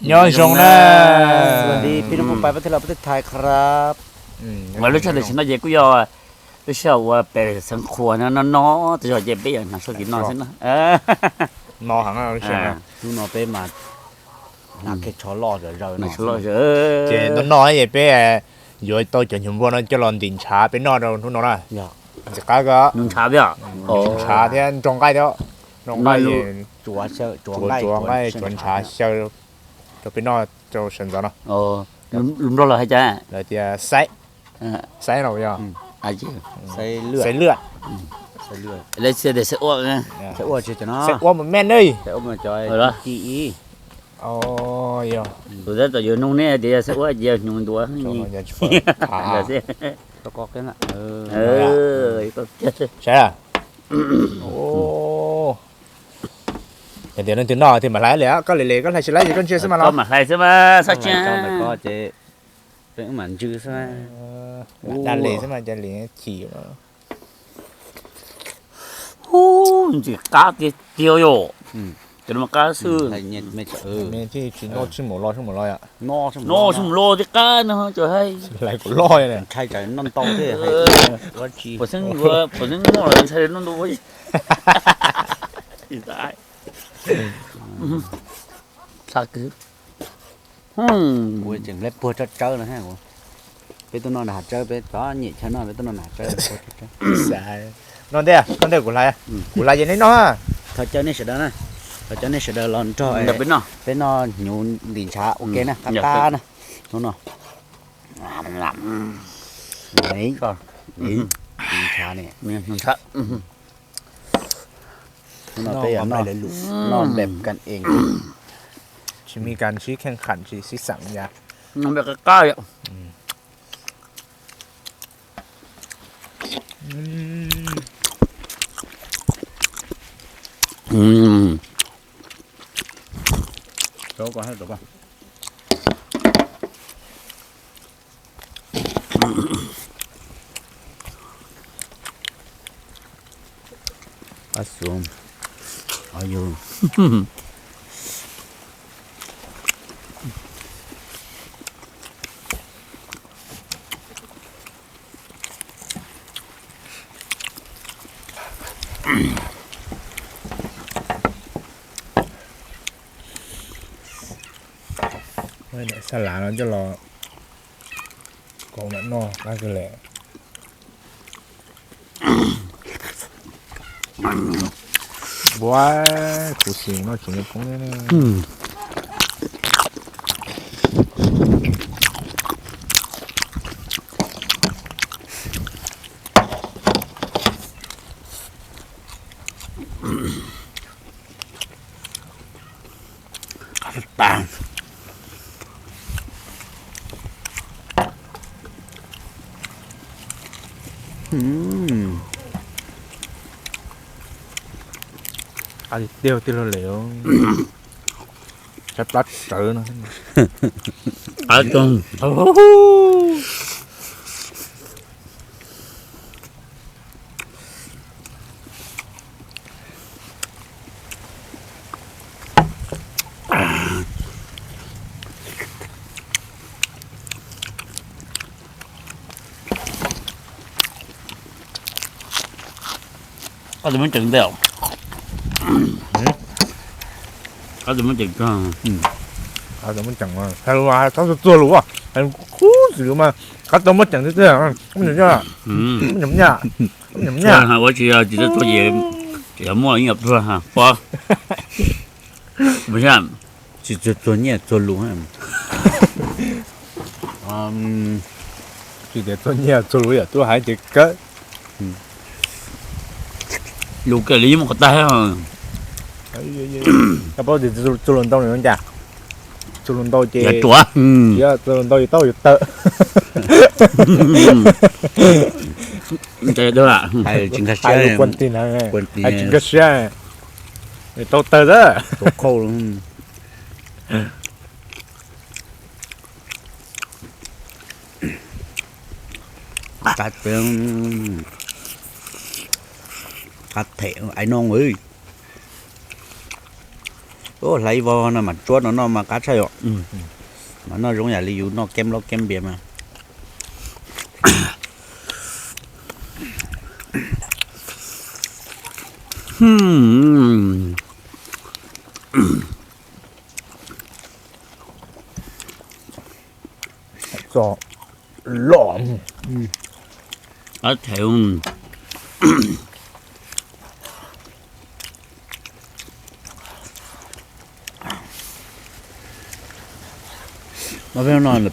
Nyob zoo na. สวัสดีพี่น้องปองปาย ประเทศลาว ประเทศไทยครับ Mas lub sij hawm tam sim no ces kuj yog lub sij hawm uas pem Xeev Khuam no no no, tej zaum ces peb yuav hnav soj kiv no xwb na. No heev. Hnub no peb mas hnav kiag tsho loj zom zaws no. Ces no no ces peb yuav tau cov hnyuv npua no coj los ntim ntshav peb noj rau hnub no na. Ntxim qab ko. Ntshav thiab nrog nqaij thiab. Nrog nqaij, tsuav nqaij tsuav ntshav xyaw rau peb noj rau sawv ntxov no. Lus Nplog lawv hais cas? Lawv tias xaib, xaib los yog xaib lwaj. Xaib ua mus me ne. Tus tab tom yuav nug neb tias yog xaib ua ces yog hnyuv ntuav. Saib, yog tias leej twg noj thiaj mam hlais li, koj li li koj hlais tsis laib ces koj ntsia xwb mas los. Koj mam hlais xwb mas, xav tsis. Peb mam ntsw xwb. Dab li xwb mas cas li chim. Ntxim qab tiag tiag yom. Cov no mas qab xwb. Me thiaj tsis noj tsheej mus lo tsheej mus lo yom. Noj tsheej mus lo thiaj qab no cov hais. Hlais kuv loj. Ntshai tsam noj ntau thiab. Puas xeeb, puas xeeb noj los ntshai noj ntau. Txha kwv. Kuv tseem hlais puag tsawb tsawb no. Peb tuaj noj nram hav tsawb, peb cov nyiam chaw noj peb tuaj noj nram hav tsawb. Noj ntej, noj ntej kuv hlais, kuv hlais ces neb noj. Thov caw nej sawv daws na, thov caw nej sawv daws los nrog peb noj hnyuv ntim ntshav ua ke na, qab qab na. Hnub no ntim ntshav ne. Hnub no peb yog noj noj npem kan ees, tsis muaj kas sib kheej kham tsis sib xam yam. Noj npem qab qab yom. Xa lav no coj los kaus mam noj qab kawg li. Ua, kuv xis no tsis poob. Qab tiag tiag li, tshaib plab tsawv no. Koj tus muab ceem ntej. Koj tus muab ceem tag. Koj tus muab ceem, txhob txuag lus, kub xwb mas koj tus muab ceem tiag tiag. Ua tsis yog tsis txawj txuag ces tsis yog muaj ib yam pluag pob. Tsis txawj txuag nyiaj txuag lus. Tsis tias txuag nyiaj txuag lus yam tub haiv ces kawg. Lus kiag li yeej muaj qhov tag. Koj paub tias txuag lus ntau nws zoo cas? Txuag lus ntau ces, txuag lus ntau ces tau yuav tawm. Hais tsis nkag siab, tau tawg xwb. Qab them ai no. Hlais ib vog no mas tsuab no noj mas qab tshaj yom. Mas noj zoo yam li yus noj keeb laub keeb npias mas. Txo loj.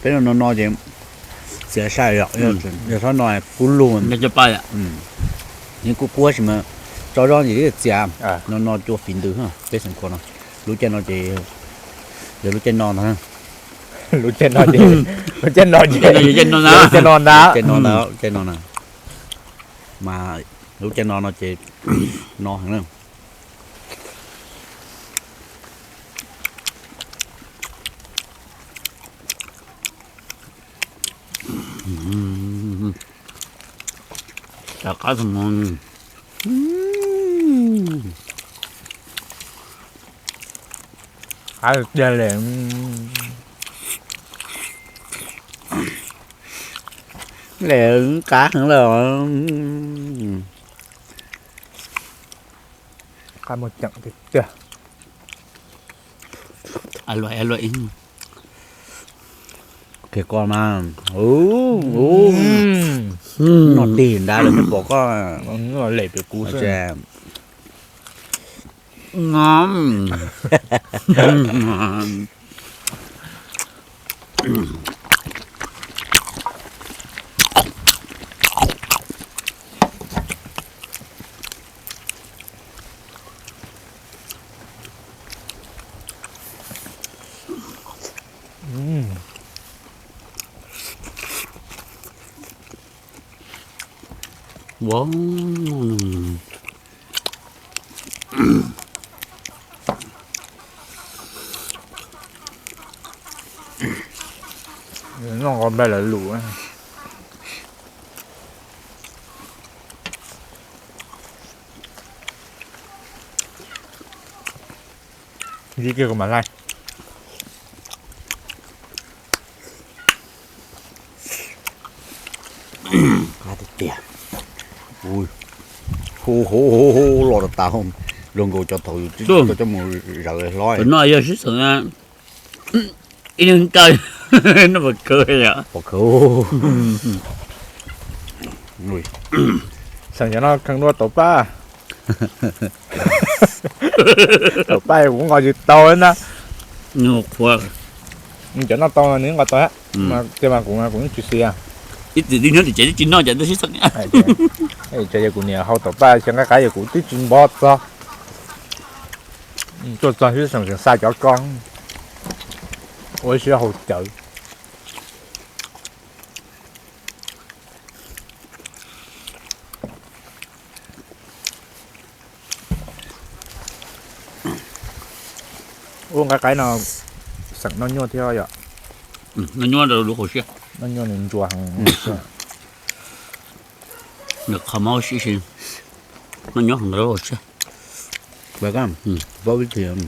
Peb no no ces txiav sai yom, yog txhob no kub lug. Yeej kub kub tab sis mas tso zog ces txiav no no cua fiv ntws peb xeem Khuam no. Lub caij no ces yog lub caij no ntag. Lub caij no ces, lub caij no ces, lub caij no ntag, lub caij no ntag, lub caij no na. Mas lub caij no no ces no heev na. Rov qab qab tiag li. Qab heev lawm. Qab muag ceem tiag tiag. Qhia koj mas, noj tig nrad lawm thiaj pom koj. Noj nqos npleg lawv lus. Ib kiag kuv mam hlais. Qab tiag tiag. Hu hu hu hu los tas tas, luag nkaus cov thaum yus coj mus zawv hlob. Noj yog sib xeem ib leeg coj, noj pom khawv yom. Pom khawv. Xeem cov no kheev dua tauv paj. Tauv paj kuv nqos tsis tau na. Cov noj tau nws nqos tau, tiag mas kuv kuv tsis xis. Ib txwm tib nyob tim tsev twb tsis noj ces twb sib xeem. Tso yog kuv niam hau tauv paj xyov nqaij qab yog kuv twb tsis npog txog. Tuaj txog sib xeem tseem xa cov ko ua ib siab hau cawv. Ua nqaij qaib no xeem noj nyuaj thiab yom. Noj nyuaj rau lub hauv siab. Noj nyuaj nws ntsuas heev. Nws qhov mob sib si, noj nyuaj heev rau lub hauv siab. Paub vib thim.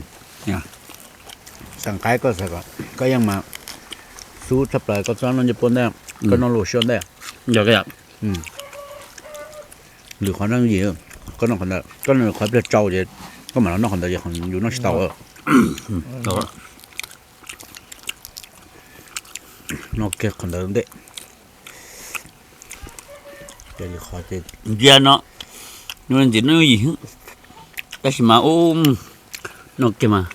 Xeem qaib koj xav kom koj yeej mas xub tshaj plaws koj txhob noj ncej puab ntej, koj noj lub hauv siab ntej. Yog koj yom. Lwm qhov noj yim, koj noj qhov ntawd, koj noj qhov pliag tsau ces koj mam los noj qhov ntawd ces yus noj tsis tau. Noj kiag qhov ntawd ntej. Ntsia no, ntxiv noj yim, tab sis mas ub, noj kiag mas.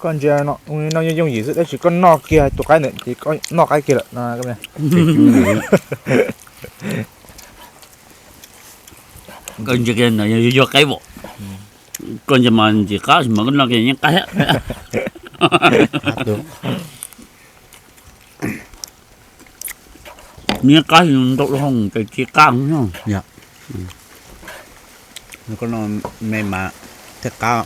Koj ntsia no, no yooj yooj yim xwb tab sis koj noj kiag tus qaib ntawd ces koj noj qaib kiag lawm. Koj ntsia kiag no yog qaib vom. Koj ntsia mas ntxim qab sis mas koj noj kiag yeej qab thiab. Nws qab ntau hoo ces tsis qab. Koj noj me mas thiaj qab.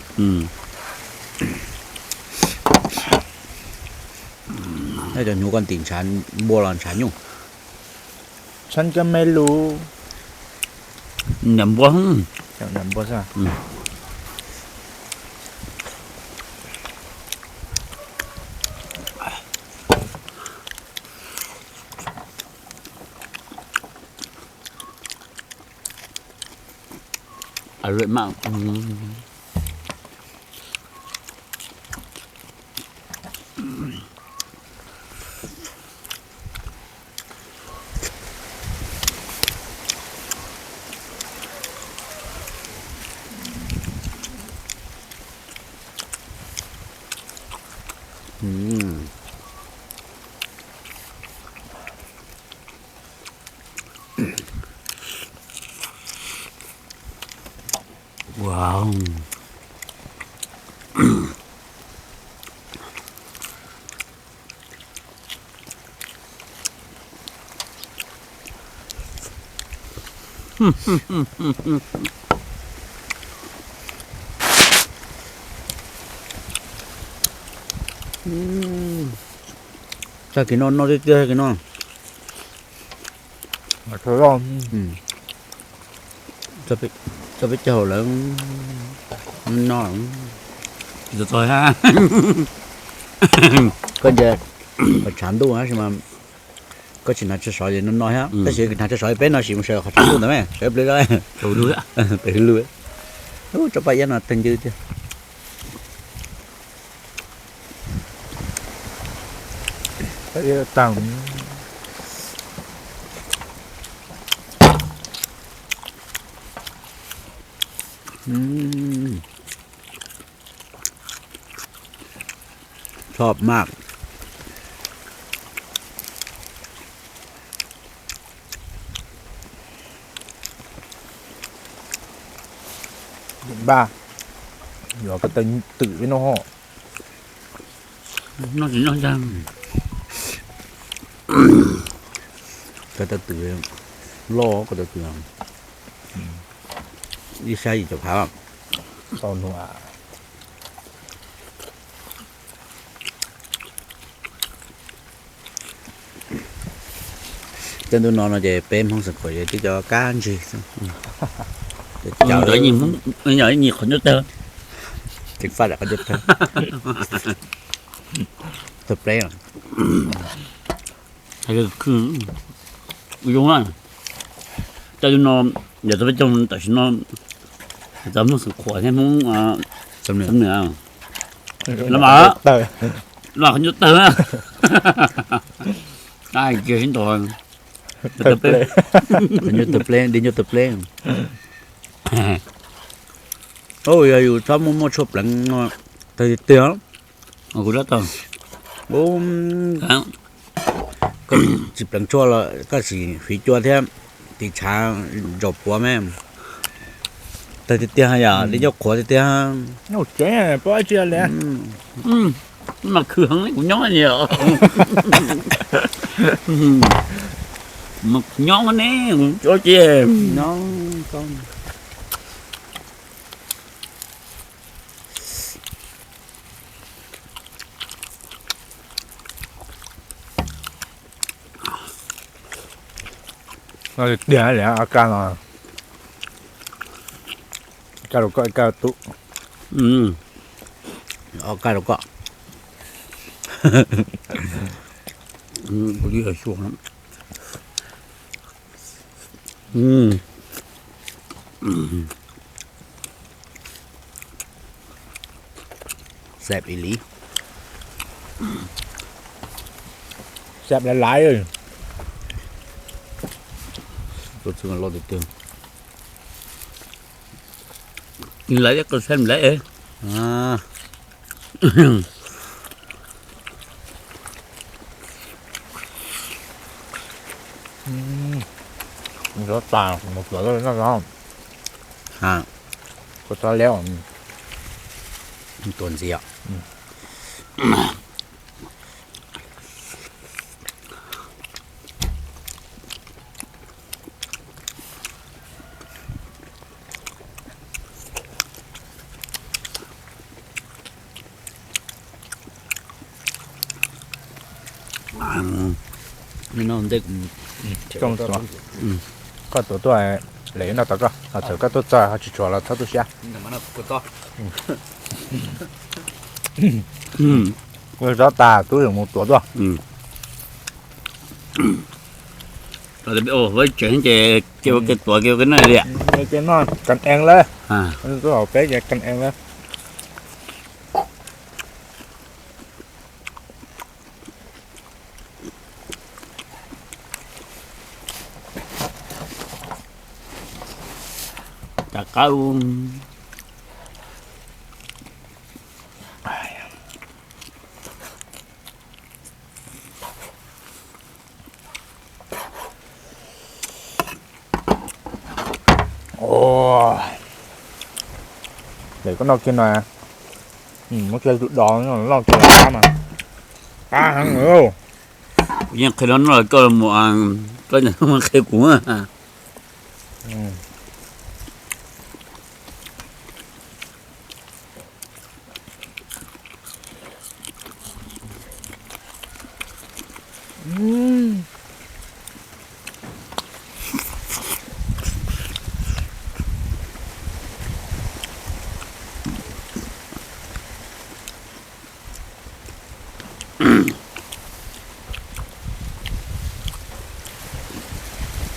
Nyob cov hnyuv koj ntim ntshav npua los ntshav nyuj? Tshab kab me lus. Nram npua. Nram npua xwb. Tag kis no noj tiag tiag kis no. Txog peb caug lawm, noj. Koj ntsia, qhov tshav ntuj tab sis mas koj tsis hnav tsho sov ces no no thiab, tab sis hnav tsho sov peb no sim mus sawv qhov tshav ntuj ntawd, sawv pliag, pem hwv lug. Ub, tsob paj iab no tawg ncw tiag. Chov maj. Npaj, yuav ko taw twm peb noj ho. Noj tsis noj ntag. Ko taw twm loj, ko taw twm ib sab yim caum phav. Tej ntu no no ces peb Hmoob Xeev Khuam ces twb cov kab ntsig xwb. Ib nyuag qhov nyuaj tawg. Tseem faj dam qhov nyuaj tawg. Tawg pleb. Zoo na, tej ntu no yog tau peb caug tam sim no, cov Hmoob Xeev Khuam thiab Hmoob Xam Nwm, los mas, los qhov nyuaj tawg. Kiag sib ntaus, qhov nyuaj tawg pleb, di nyuaj tawg pleb. Yog yus txhob muaj muaj tshuaj pleev no, tawg tiag tiag. Kuv tsis pleev tshuaj los koj sim fiv cua thiab tiv tshav ntsaum puav me, tawg tiag tiag yom, li ncauj qhuav tiag tiag. Mas khwv heev li kuv nyob ni. Mas kuv nyob ne, kuv cov ces nyob. Tiag li a kaj no, kaj rau koj, kaj rau tub, ob kaj rau koj. Xav ib li, xav laiv laiv, tus txwv loj tiag tiag. Laiv ib qho xav laiv. Nrov tas mus tuav noj no. Tuav tau lawm. Tuav ntxiv os. Koj tuav tuaj, lawv yuav noj tau koj, ho txawm koj tuaj txog ho tsis tshuav los txhob tu siab. Txhob tas, tub yuav mus tuav tuaj. Tsev ces cia ua ke tuav ua ke noj li. Ua ke noj kan ees lawm. Tub hauv peb ces kan ees lawm. Cov qab. Lawv koj noj kiag no, muab kiag tus dos loj kiag qab mas qab heev. Yeej qhia los noj koj mus, koj qhia kuv.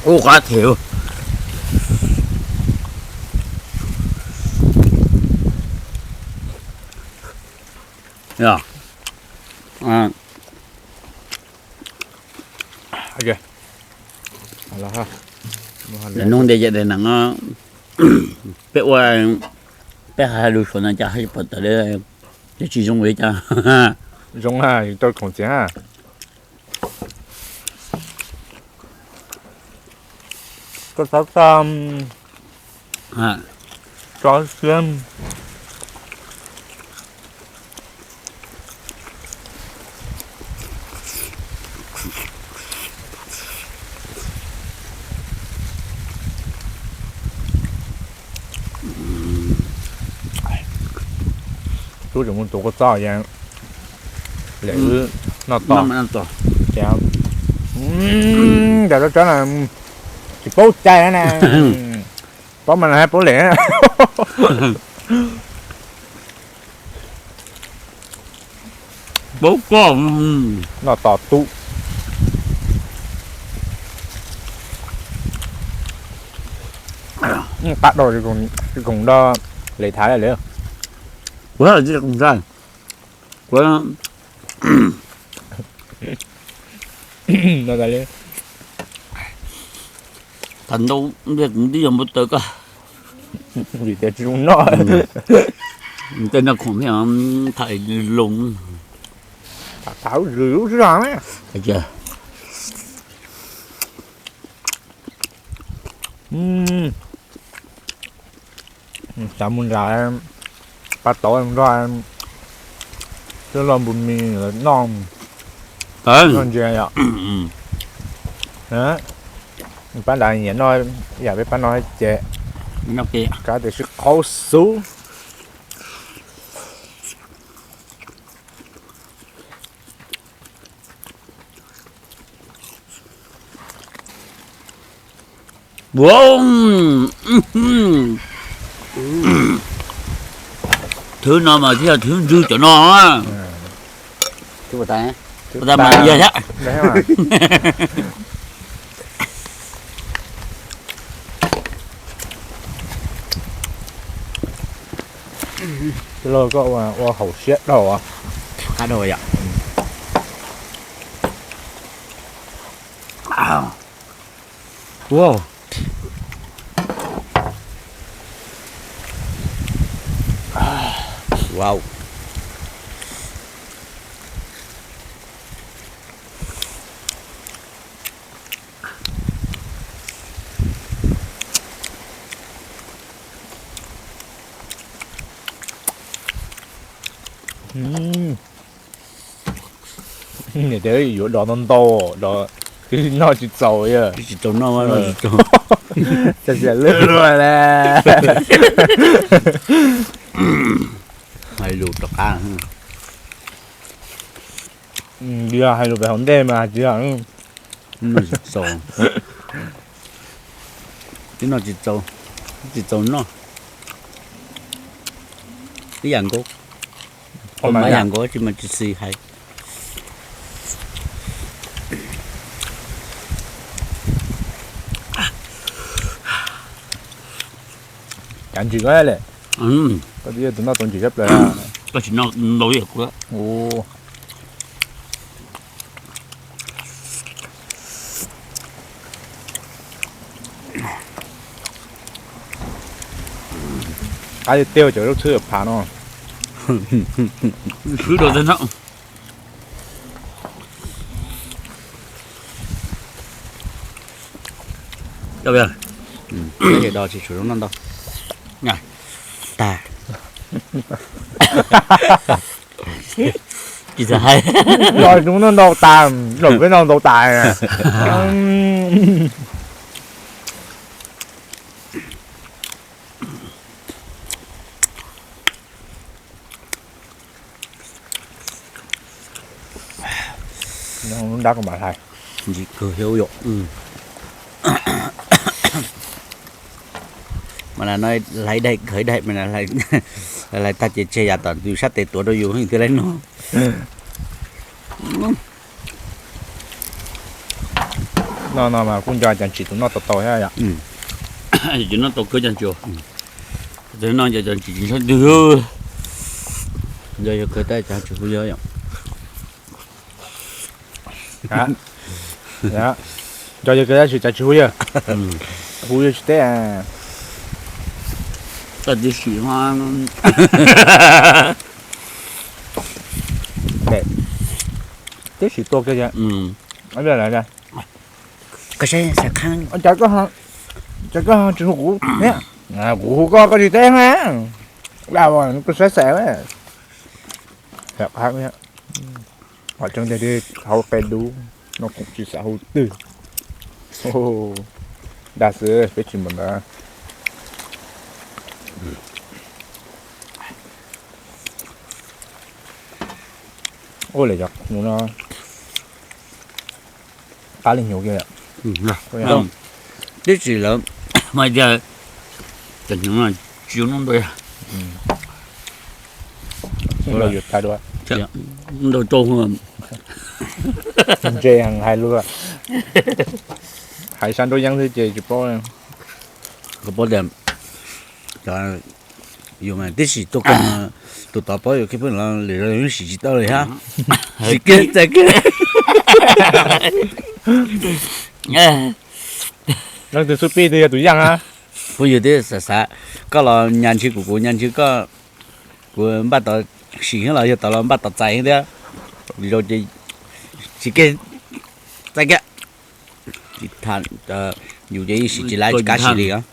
Ub, qab thiab. Lawv nug ntias yam daim neem no, peb ua, peb hais lus Suav no cas hais pom tawm li, ces tsis zoo li cas. Zoo, tau khoom txiav. Koj xav tso siab. Tub tseem mus tuav kua txob, lawv wb noj tos. Cov tsob tsob no tsis paub cai na, paub mas hais paub lem. Paub koj. Noj tos tub. Qab dau tsis khoom do lawv thav lawm. Kuv tsis khoom tag, kuv thav ntau, kuv twb yog npau taws koj. Vim tias tsis zoo noj. Tej noj khoom thiab tham lus. Tham lub zog na. Xav mus nram Pab Tauv nrog coj loj npus mis noj, noj ntses yom. Pab nrad nyiam noj yam peb pab no ces kab tias sib qhaub xub. Thwv no mas thiaj thwv ntswg cov no. Ua tas mas yog thiab. Coj loj, koj ua haum siab dhau. Qab dhau yom. Niam tias yuav dov ntau ntau, dov twb noj tsis txaus, tsis txaus noj, txaus lwj luaj li. Hais lus rov qab. Yog hais lus pem hauv ntej mas tsis yog. Noj tsis txaus, twb noj tsis txaus, tsis txaus noj. Ib yam nkaus, ua mas ib yam nkaus tsis mas tsis xis hais. Cav ntsis koj le, koj twb yog tus noj tau ntsis tshaj plaws. Koj tsis noj ntau li kuv. Qab tiag tiag cov zaub txhwb phav no. Swb rau tag no. Ces do tsis tshuav zoo noj ntau. Tag. Tsis txawj hais. Los zoo noj ntau tas, los peb noj ntau tas. Lub nrab kuv mam hlais. Ntsim kawg thiab yom. Mas no hlais daim khawv daim mas hlais tag ces tseg yav tom ntug sab tes tuav rau yus thiaj li noj. No no mas kuj nco cas tsis tus noj tau tau thiab yom. Tsis noj tau kawg cas tsis, no nco cas tsis tsis sab ntug. Nco yog kawg tab cas tsis hu yawg yom. Nco yog kawg tab sis cas tsis hu yawg. Hu yawg tsis teb. Tib sim, tib sim tuaj kiag. Koj saib xav qhab, cas koj tsis hu kuv thiab? Kuv hu koj koj tsis teb na. Koj saib xav, xav qhab thiab. Qhov tseeb tiag tiag hauv qe dub no kuv tsis xav hu twg. Dag xwb peb tsis mus ntawd. Ua li cov hnub no qab li hnyuv kiag. Tib si lawm mas tias cov hnyuv no tsis yuav noj ntau. Ntau rau ntse heev hais lus, hais sab nruab yeeb xwb ces tsis paub. Koj paub tias yus mas tib si tuaj koj tus tod paub yus kiag pheej los lwm zaus sim tsis tau li hab. Sim kiag txais kiag. Leej twg xub pib twg yog tus yeej hab. Phooj ywg twb xav xav, koj los nyas ntshis kuv, kuv nyas ntshis koj, kuv npaj tod sim thiab los yog tod los npaj tod txais thiab. Lwm zaus ces sim kiag txais kiag. Tsis tham, yus ces ib sim tsis laib tsis kav sim li os.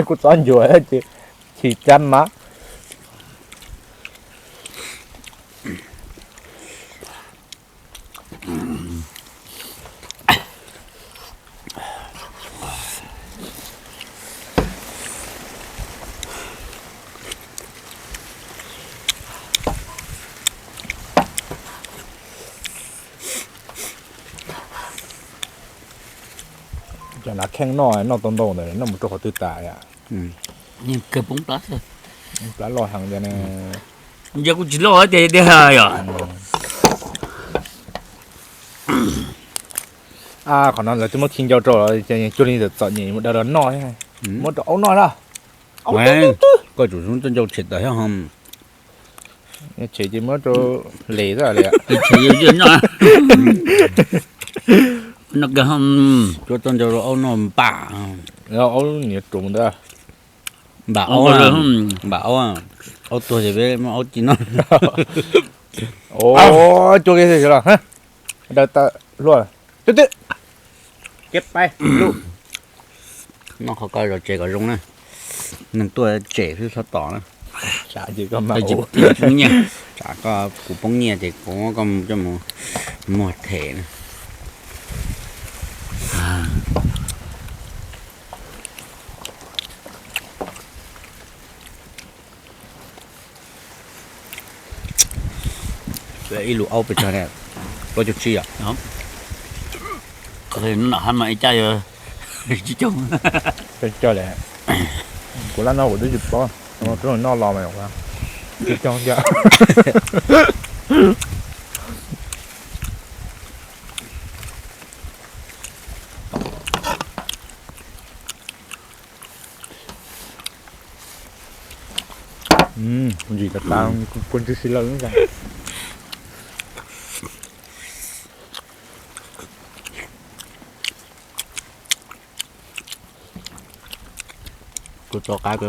Kuv txob ncuav ces chim cab mab. Cov nav kheej noj noj tau ntau ntawd noj mus rau qhov twg tas yom. Plab loj heev tiag. Nce kuj tsis loj tiag tiag yom. Qhov no lawv twb muab khi ncau rau los cuag li txom nyem mus daws los noj, muab rau aub noj na. Koj tsum xub txoj ncau tshem tawm thiab ho. Tshem ces muab rau les xwb li. Tshem noj, noj kawg ho, cuab txoj ncau rau aub noj npam. Aub niam ruam ntawd. Npam aub, npam aub, aub tuag ces peb muab aub ci noj. Cuab kiag xwb los. Daws tawm luaj. Twb twb. Kiab paib lub. Noj qhov ko zov tsev kom zoo na. Neeg tuaj tsem xwb txhob tos na. Tsam koj poob nyiaj, tsam koj kuv poob nyiaj ces kuv muab koj coj mus muag them na. Ib lub aub pes tsawg ne? Plaub caug tsib yom? Ib caj yog tsib caug. Kuv laj noj kuv twb tsis paub, noj los mas tsib caug thiab. Ntsim tas tas kua ntswg si lawm. Kuv tso qab.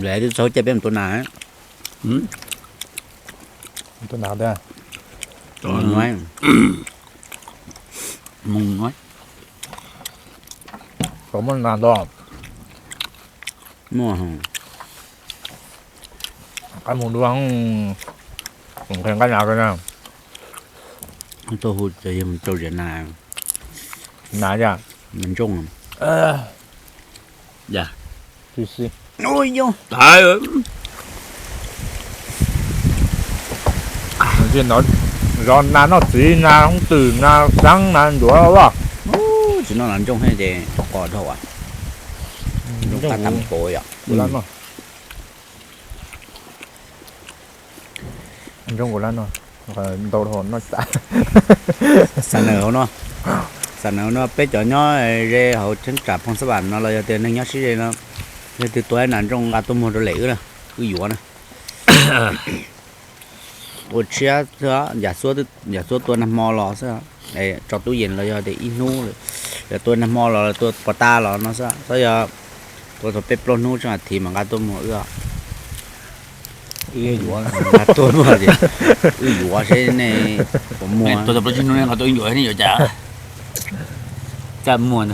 Lawv twb txog caij peb mus tua nas. Tua nas tiag. Mus, mus. Tau muaj nas ntau. Muaj. Qab mus dua, kuv nqhis nqaij nas rau na. Tau hu ces yog mus rau ziav nas. Nas yom? Nas ntsooj. Yog. Zov nas noj txiv, nas hoob twm, nas xeeb, nas ncuav los. Tsis noj nas ntsooj thiab ces qos dhau. Ntsooj qab tam pov yom. Ntsooj kuv laj noj, ntau dhau noj tas. Xam naws hauv no, xam naws hauv no peb cov nyob ze hauv cheeb tsam Phoos Xab Vam no los yog tias neeg nyob sib ze no, leej twg tua nas ntsooj nqa tuaj muag rau lem wb na, wb yuav na. Ua tshiab xwb, yam xuab tua nag hmo los xwb, tso tub yees los yog tias ib hnub, yog tua nag hmo los tua pos tas los no xwb, xyov yog tua tau peb plaub hnub tsheej as thiv mas nqa tuaj muag wb. Wb yuav, nqa tuaj muag, wb yuav seb nej puas muag. Tua tau plaub tsib hnub nqa tuaj wb yuav, nej yuav cas? Txaj muag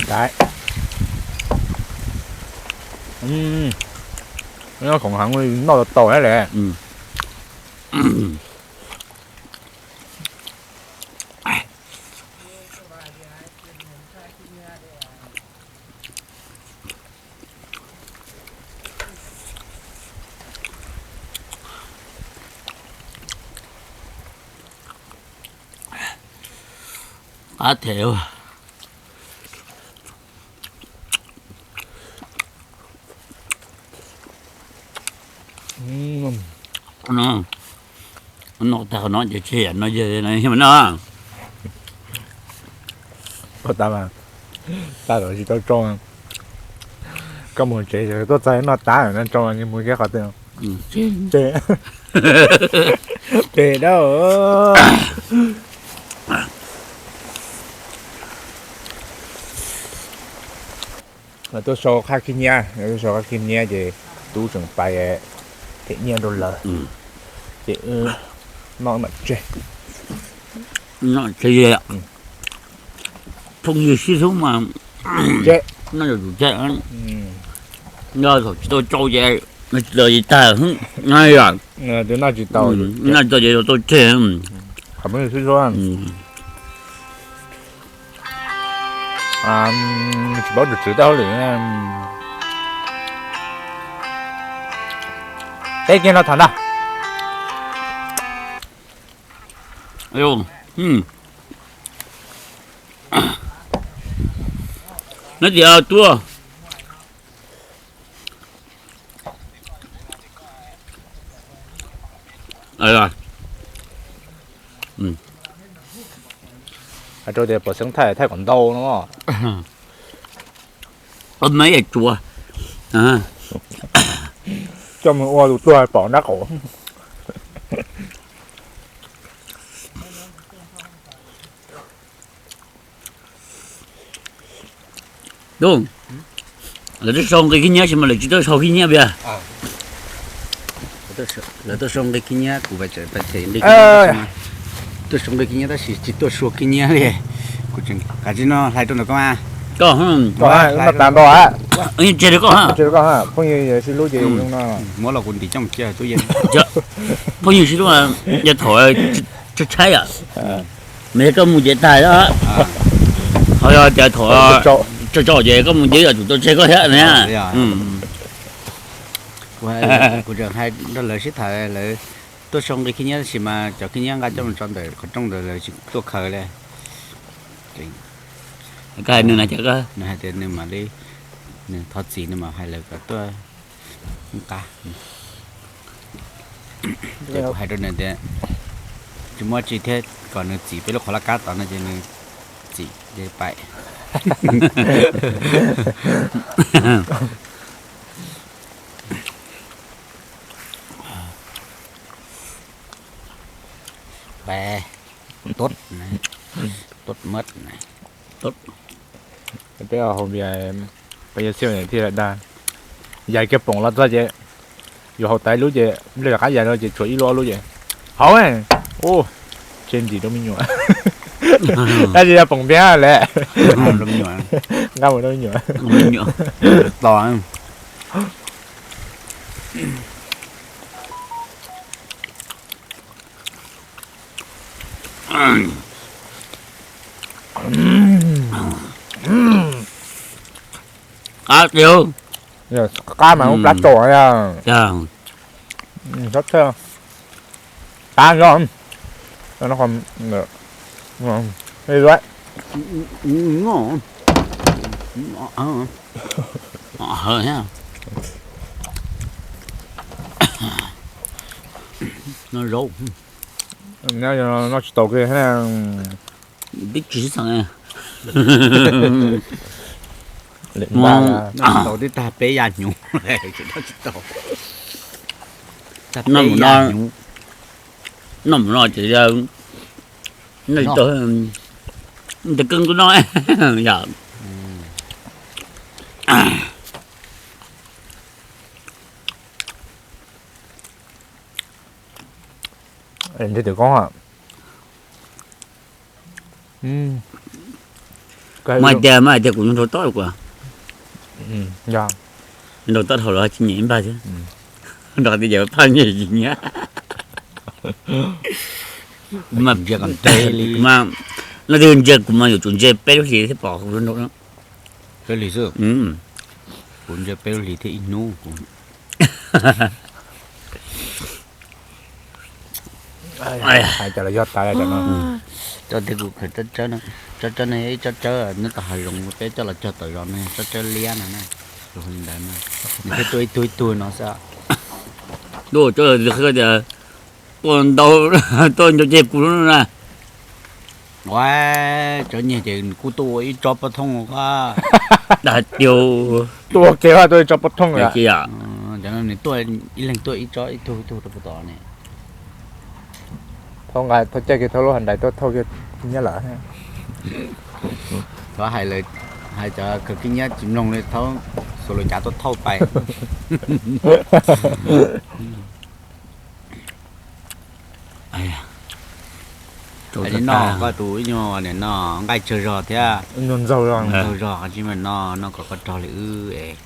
ntag. Nyob khoom heev, noj tau tau lawm. Qab them. Noj tag qhov no ces tseg yam no yog no mas noj. Tag los tsis tau tsau, koj mus tsev tuaj txog noj tab no tsau mus kiag qhov twg. Tseg, pem dab. Lawv tuaj sau qhab khib nyiab, lawv tuaj sau qhab khib nyiab ces tub tseem pais them nyiaj rau lawv, ces wb noj mam tseg. Phooj ywg sib hlub mas noj yuav tsum tseg. Yog thaum tsis tau tsau ces tsis tau ces tag, noj tsis tau ces yuav tau tseg. Tsis paub tus tswv tau hauj lwm. Peb kiag no tham ntag. Neb tias tuaj. Hais rau tias pom xeeb thaij thaij kom ntau no. Ob me es tsuas coj mus ua tus tuag pom nrab qaum. Tub, lawv tuaj sau nqi khib nyiab sis mas lawv tsis tuaj sau khib nyiab tiag. Lawv tuaj sau nqi khib nyiab, kuv tuaj sau nqi khib nyiab tab sis tsis tuaj sau khib nyiab li. Kuv tseem kav tsij no hlais rau ntawm koj mas. Koj, tas nto, tseg rau koj, phooj ywg sib hlub ces muab los kuv ntim coj mus cia tub yees. Phooj ywg sib hlub, yog thaum tshaib tshaib yom, mas yog koj mus ces tag, ho yog tias thaum tsaus tsaus ces koj mus ces yog tsum tau tseg koj thiab na. Kuv tseem hais nrog lawv sib tham, lawv tuaj sau nqi khib nyiab tab sis mas cov khib nyiab nqa coj mus tso ntawm qhov rooj ntawd lawv tsis tuaj khaws li. Koj hais nws na, nws hais tias nws mam li, nws thov txim nws mam hais lawv kom tuaj nqa. Ces kuv hais rau nws tias tsis muaj tsi thiab, kom nws txim peb lub qhov laj kab tod no ces nws txim ces pais. Pais tuaj, tuaj mab. Peb haus npias, peb yuav xiab thiaj dag. Yais kiag poom los txog ces yus haus tas ib lub ces nplej rov qab yais no ces tshuav ib lub ob lub ces haus. Ua, tseg ntim rau me nyuam. Tab sis yog poom npias lawm, nqa mus rau me nyuam. Qab tiag. Qab mas muab plab tso. Qab no, no zaub, no tsis tau kiag. Twb tsis xeem, tau twb tag peb yam hnyuv, tsis tau, tag peb yam hnyuv. Noj mus no ces yog noj tau, ntawd kawg nkaus no yom. Ntshe twm koob. Mas hais tias, mas hais tias kuv nrau tob rau kuv, nrau tob dhau los tsis nyiam ib npag thiab, nrau tias yawm phaj nyiam tsis nyiam. Mas ntsia, leej twg ntsia kuv mas yuav tsum ntsia peb lub hlis thiab pom kuv nrau. Peb hlis xwb. Kuv ntsia peb lub hlis thiab ib hnub kuv hais cas los yog tas. Cov tias kuv khaws tsawb tsawb no, tsawb tsawb no yog ib tsawb tsawb nyob tom hav zoov peb coj los cog tom zos no, tsawb tsawb liab no na, zoo li ntawd no, nws thiaj tuaj ib tug ib tug no xwb. Tuaj, tsawb tias tuaj ntau, tuaj ncau ceg kuv lub no na. Ua, tsawb nyiag ces kuj tuaj ua ib tsob pov thooj ko. Dag tiag, tuaj ua ke tuaj ib tsob pov thooj. Cov no nws tuaj ib leeg tuaj ib tsob ib tug ib tug rau puag tod ne. Thauj nqa, thauj caij kiag thauj lub hav nrais tuaj thauj kiag nyiab lawm. Thov hais lawv, hais cov khaws khib nyiab tsis mloog li, thauj xuas lus cav tuaj thauj pais. Li no koj tus ib nyuag nim no nqaij tsawg zog thiab, ntxaug zog, ntxaug zog qhov tsis mas no, no kom koj rog li wb es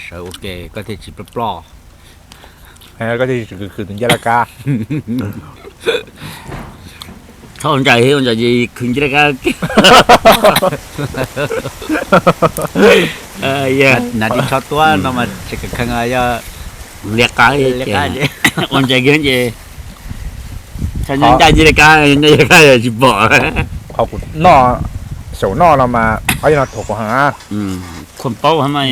sawv ua ke koj thiaj tsis ploj ploj. Koj thiaj tsis khwv tus ncaj laj kab. Txhob ua ntsais, ua ntsais ces khwv ncaj laj kab. Nav ris tsho tuab no mas tsis kheev yog liab qab, ua ntsais kiag ces ncaj laj kab, ncaj laj kab tsis pom. Qhov kuv noj, xyaum noj no mas ob yam no thuam kuv heev. Khuam paub mas,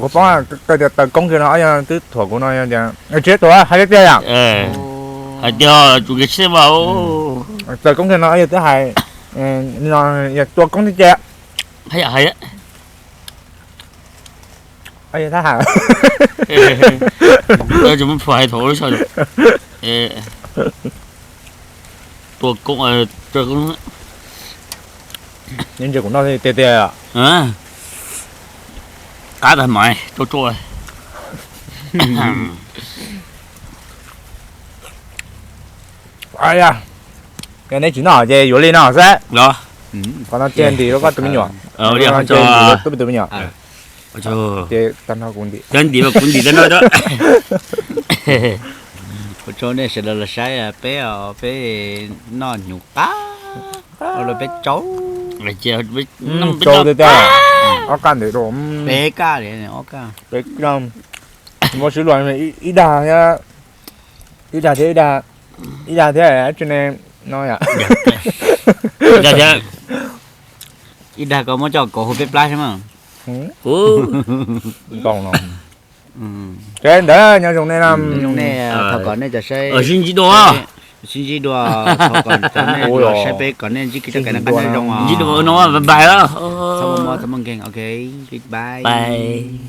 khuam paub, koj tias taws koob kiag no ob yam no twb thuam kuv no tias tsis tuaj hais tiag tiag yom. Hais tiag tsum kiag siab mas. Taws koob kiag no ob yam twb hais, no yog tua koob tiag tiag. Hais, hais. Tsis muaj phua hais thaum lub soj tua koob, tua koob. Neb ntsia kuv noj tiag tiag. Qab tag mas rau rau. Yog neb tsis noj ces yuav li no xwb. Qhov no cia ntim rau koj tus me nyuam, cia ntim rau tus me nyuam. Ces tag nrho kuv ntim. Cov ntim mas kuv ntim tag nrho. Ua tsaug nej sawv daws los saib peb, peb noj hnyuv qab, ua rau peb tsaug, tsaug tiag tiag. Ob kaj ntim rau peb kaj, peb kaj. Muaj sib luag ib dag thiab, ib dag thiab ib dag, ib dag thiab tsis ne no yom. Ib dag koj muab coj kauv hu peb plab xwb mas. Ces ntawd nyob zoo nej, thov kom nej cov saib sib ntsib dua, sib ntsib dua, thov kom nej los saib peb kom nej ntsib kev txoj kev noj qab nyob zoo, ntsib dua no bye bye. Txhob muaj mob txhob muaj nkeeg, ok, bye bye.